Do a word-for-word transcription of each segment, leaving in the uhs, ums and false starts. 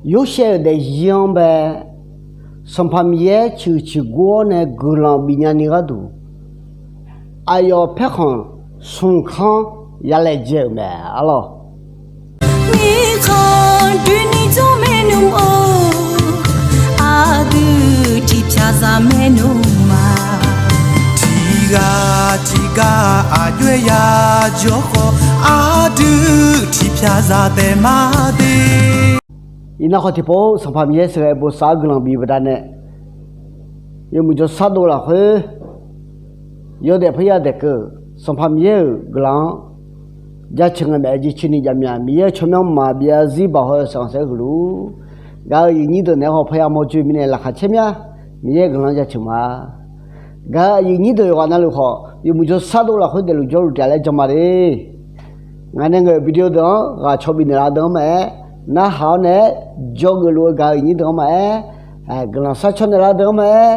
Yorsaev-euq daefzir-anr bae, Sanqpaq Miqyaer ciqhuiq ciqgor-awr nae guiqlanq bifnya ni gharduq, aqyawf paerkhanq smqkanr ya laejae-euq mae arlawr. Mirkhanq doeni jawr maernmr-or, aqdui tiqpyaq zaq maernmr ma. Tiqghaq tiqgar aqjox-aer ya jawr khawf, aqdui tiqpyaq zaq taef ma de. Iqnan khawf tiqpov Sanqpaq Miqyaer sheuqghae bosav-awr guiqlanq bif baqdanae, yawmuiq jawrshar dov lafkhoer yawdaef parya daeqkeuv-euq Sanqpaq Miqyaer-euq guiqlanq-anr jaceuq ngae maeq-aer jeq coeni jav mya. Miqyaer-euq tsawrmyanr maqbyav zarzir baq haw-eu sanqsaer heulof-ur, gaq-euq aqyuif nyir deuq naeq-aer haw parya mawr joe mirnae laqkhaq caer mya. Miqyaer-euq guiqlanq-anr jaceuq ma. Gaq-euq aqyuif nyir deuq yawqghaq navluf khawf, yawmuiq jawrshar dov lafkhoer daefluf jawrluf taef laer jan ma de. Ngaq nae ngaeq-euq video deuq-anr ghaq caw bifnaeq laf-eu deuq-anr maqaer, narhaq-awr naeq-aer jawrgeuf luf-eu gaq-euq aqyuif nyir deuq-anr maqaer, guiqlanq sharcaw naeqlaf-eu deuq-anr maqaer,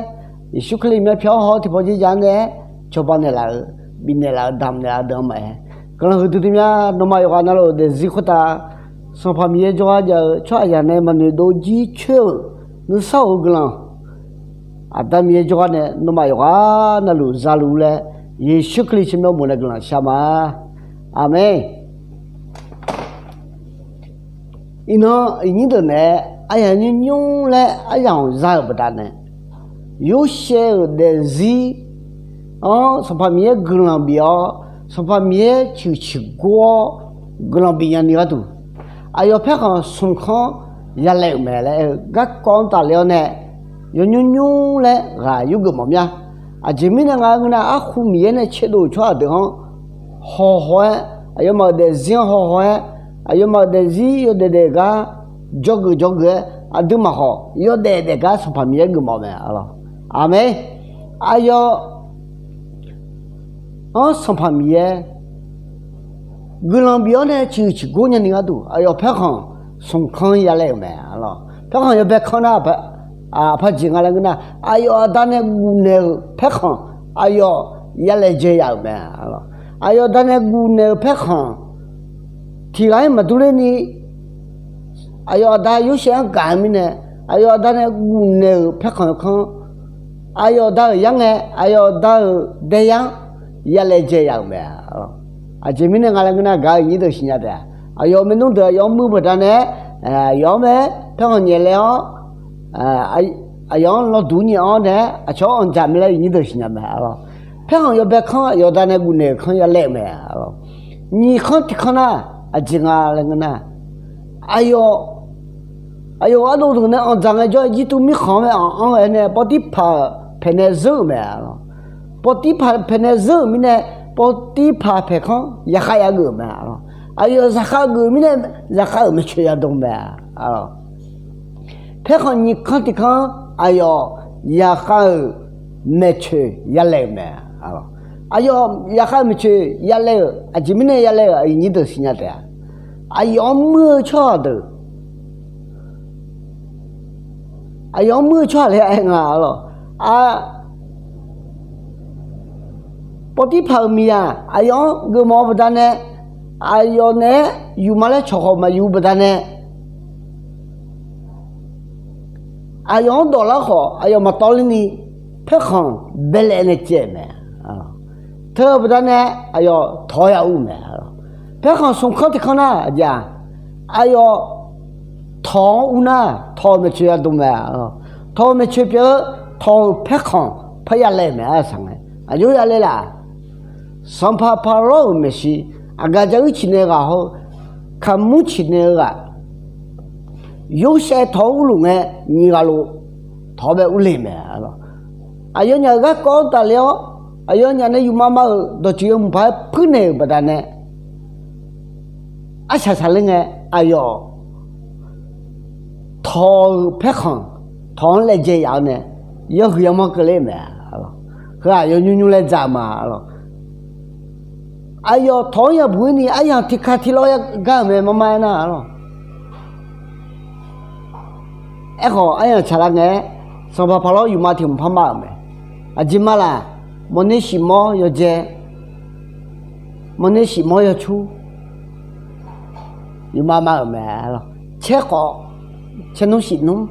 Yeqsur Kali-euq myavpyawq-anr haw-awr tiqpawf jeq jav-anr nae-aer cawba naeqlaf-euq, bifnaeq laf-euq, damq naeqlaf-eu deuq-anr maqaer, guiqlanq huiqdui dui mya. Nawmaf yawqghaq navluf daefzir khoertav Sanqpaq Miqyaer jawrgar jav-eu tsawrhaqzaq nae maqnoeq dov jir coer-euq nuisar of-eu guiqlanq, Aqda Miqyaer jawrgar nae nawmaf yawqghaq navluf zaluf laer, Yeqsur Kali tsawrmyanr bof nae guiqlanq shar ma. Aqmeq. Iqnan aqyuif nyir deuq naeq-aer aryaq nymr nymr laer aryamq za-euq baqdanae, Yorsaev-euq daefzir-anr Sanqpaq Miqyaer guiqlanq bif-awr, Sanqpaq Miqyaer ciqhuiq ciqgor-awr guiqlanq bifnya ni gharduq, aqyawf paerkhanq smqkanr ya laev-euq mae laer aer-eu garkawv-anr tafler-awr nae, yawnymr nymr laer ghaq yurgeuf mawf mya. Aqjeq mirnae nga ngeur nar, arhu Miqyaer nae caerdov-euq tsawrhaq deuq-anr hawhaw-aer, aqyawfmaf-euq daefzir-anr hawhaw-aer, aqyawfmaf-euq daefzir yawdaef daef gar jawrgeuf jawrgeuf-aer, aqduimaf khawf yawdaef daef gar Sanqpaq Miqyaer geufmawf mae arlawr. Aqmeq. Aqyawf-anr Sanqpaq Miqyaer guiqlanq bif-awr nae ciqhuiq ciqgor nya ni gharduq, aqyawf paerkhanq smqkanr ya laev-euq mae arlawr. Paerkhanq yawbae kanr nar, aqpaq jeq nga laer ngeur nar, aqyawf aqda nae gufnaeq-euq paerkhanq aqyawf ya laejae yaf-euq mae arlawr. Aqyawf aqda nae gufnaeq-euq paerkhanq tiq ghaq-aer maqdur ler ni, aqyawf aqda Yorsaev-anr gaq-eu mirnae, aqyawf aqda nae gufnaeq-euq paerkhanq kanr, aqyawf aqda-euq yar ngae, aqyawf aqda-euq daeyar-anr ya laejae yaf-euq mae. Aqjeq mirnae nga laer ngeur nar, gaq-euq aqyuif nyir deuq siqnya taef-a. Aqyawf maernmr deuq aqyawf-anr muir-eu baqdanae, aqyawf-anr mae paerkhanq nyaef laev-awr, aqyawf-anr lawduq nyaef-awr nae aqcawq-anr anqdzaq mae laer aqyuif nyir deuq siqnya mae arlawr. Paerkhanq yawbae kanr aqyawf aqda nae gufnaeq-euq kanr ya laev-euq mae arlawr. Nyiq kanr tiq kanr nar, aqjeq nga laer ngeur nar, aqyawf aqyawf-euq ardov deuq nae anqdzaq ngaejawr, Irjirtuv mirkhanq-anr mae anq-anr ghae nae Pawrtirpaq-euq paeqnae zeur-euq mae arlawr. Pawrtirpaq paeqnae zeur-euq mirnae, Pawrtirpaq paeqkanr yaqkhav yageuf-euq mae arlawr. Aqyawf zaqkhav geuf-euq mirnae, zaqkhav-euq maeqtsoeq yadm mae arlawr. Paerkhanq nyiq kanr tiq kanr-anr aqyawf yaqkhav-euq maeqtsoeq ya laev-euq mae. Aqyawf yaqkhav-euq maeqtsoeq ya laev-euq, aqjeq mirnae ya laev-euq aqyuif nyir deuq siqnya taef-a. Aqyawf-anr muir-eu tsawrhaq deuq, aqyawf-anr muir-eu tsawrhaq laer aer nga arlawr. Pawrtirpaq-euq miqzaq aqyawf-anr geufmawf-eu baqdanae, aqyawf naeq-aer yufma laer cawq khawf maqyuf-eu baqdanae, aqyawf-anr dawq lar khawf aqyawf maqtawv ler ni, paerkhanq baelaef nae caev-euq mae. Teu-eu baqdanae aqyawf tawq-awr ya ur-eu mae. Paerkhanq smqkanr tiq kanr nar, aqjeq-aq, aqyawf tawq-anr ur nar, tawq-euq maeqtsoeq yadm mae. Tawq-euq maeqtsoeq pyeuf-eu, tawq-euq paerkhanq parya laev-euq mae. Arsaq ngae aqjox ya laev laf, sanqpaq Paqlawr-euq maeqshi, aqgaf jaruir ciqnaeq-eu ghaq hawr-eu, kaqmur ciqnaeq-eu ghaq, Yorsaev tawq-anr urluf ngae, nyiq ghaq lof tawq-awr bae urle mae. Aqyawfnyaf-euq garkawv-anr tafler-awr, aqyawfnyaf nae yufma ma-euq dawqtsuif yawmuiq paq-aer puirnaeq-euq baqdanae, arsaq saqler ngae, aqyawf tawq-euq paerkhanq, tawq-anr laejae yaf-awr nae, yawhuiq yamawr keuvler-eu mae. Heu-aq yawnymr nymr laer dzaq ma arlawr. Aqyawf tawq-anr yabuq-ir ni aryamq tiqkaq tiqlawr gar-euq mae, marmar aernar arlawr. Aerkhawf aryamq tsaqlar ngae-aer, sanqpaq Paqlawr yufma tiq hmq par mar-euq mae. Aqjeq ma laf, mawrner shif mawr yawdzae, mawrner shif mawr yawcur, yufma mar-euq mae arlawr. Caer khawf caernmr shif nmr,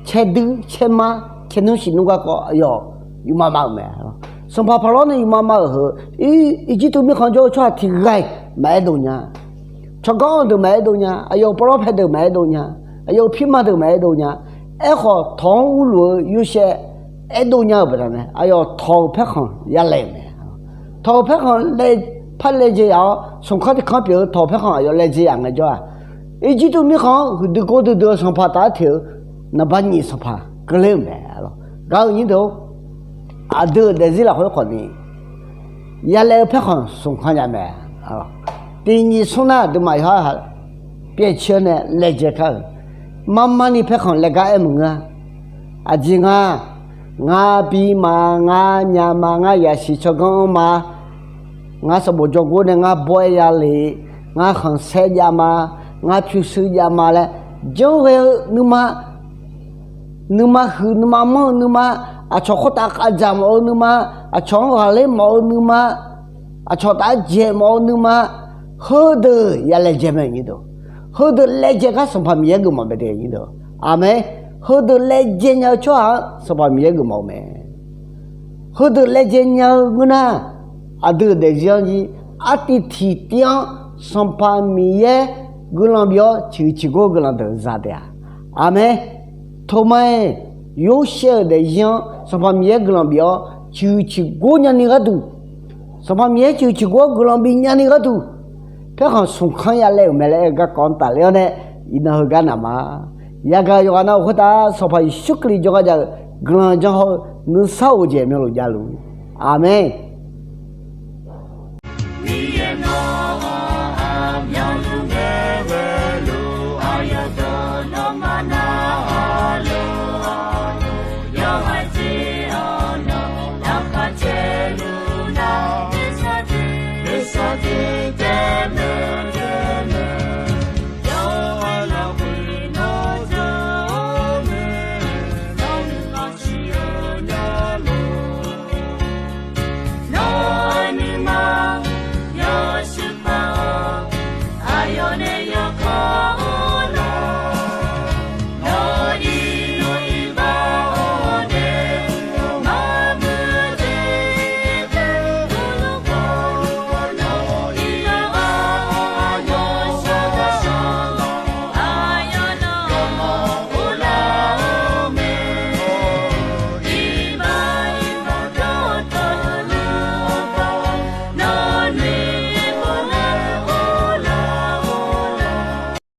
caerdui caerma, caernmr shif nmr garkawv aqyawf yufmav mav-euq mae. Sanqpaq Paqlawr nae yufmav mav-euq heu, Irjirtuv mirkhanq jawr-eu tsawrhaq tiq ghaq-iq maqaer dov nya. Tsawrganr-eu deuq maqaer dov nya. Aqyawf-euq pawlawr pae deuq maqaer dov nya. Aqyawf-euq pirma deuq maqaer dov nya. Aerkhawf, tawq-anr urluf-eu Yorsaev aerdov nya-euq baqdanae, aqyawf tawq-euq paerkhanq yalaeq-euq mae. Tawq-euq paerkhanq laev, par laejae yaf-awr, smq kanr tiq kanr pyeuf-eu tawq-euq paerkhanq aqyawf laejae yaf ngaejawr-aq, Irjirtuv mirkhanq-anr huiqdui gordui dui-eu sanqpaq taf-aer teq-eu naqba nyiq sanqpaq keuvler-euq mae. Gaq-eu nyir deuq-or, aqdui-euq daefzir lafkhoer khawfni yalaeq-eu paerkhanq smq kanr jav mae. Tiq nyiq smr nar aqduimaf yawqha pyaev caer-awr nae laejae kar-euq. Marmarni paerkhanq laegar aer maqngeur-a. Aqjeq nga, ngar bima, ngar nyama, ngar yasiq tsawrganr-anr ma, ngar sanqbof jawrgor nae ngar bawr-aer yale, ngar khanqsaer jav ma, ngar pyurshuir jav ma laer janrghae-eu nuima, nuima huiq nuima manr-eu nuima, aqcawq khoertav khavdzaq mawf-eu nuima, aqcawq-anr ghaqler mawf-eu nuima, aqcawq taf-aer dzaeq mawf-eu nuima, heudeuq yalaejae mae. Heudeuq laejae gar Sanqpaq Miqyaer geufmawf mae de. Aqmeq. Heudeuq laejae nya-eu tsawrhaq-anr Sanqpaq Miqyaer geufmawf-eu mae. Heudeuq laejae nya-eu ngeur nar, aqdui-euq daefzir-anr jir artiv tiqtiv-anr Sanqpaq Miqyaer guiqlanq bif-awr ciqhuiq ciqgor guiqlanq deuq za taef-a. Aqmeq. Toma-iq, Yorsaev-euq daefzir-anr Sanqpaq Miqyaer guiqlanq bif-awr ciqhuiq ciqgor nyani gharduq, Sanqpaq Miqyaer ciqhuiq ciqgor-anr guiqlanq bif nyani gharduq, paerkhanq smq kanr yalaev-euq mae laer aer-eu garkawv-anr tafler-awr nae, iqnan heugar naq ma. Yagaq yawqghaq navluf khoertav Sanqpaq Yeqsur Kali jawrgar jav-eu guiqlanq jan haw-eu nuisar of-eu jeq myanluf javluf. Aqmeq.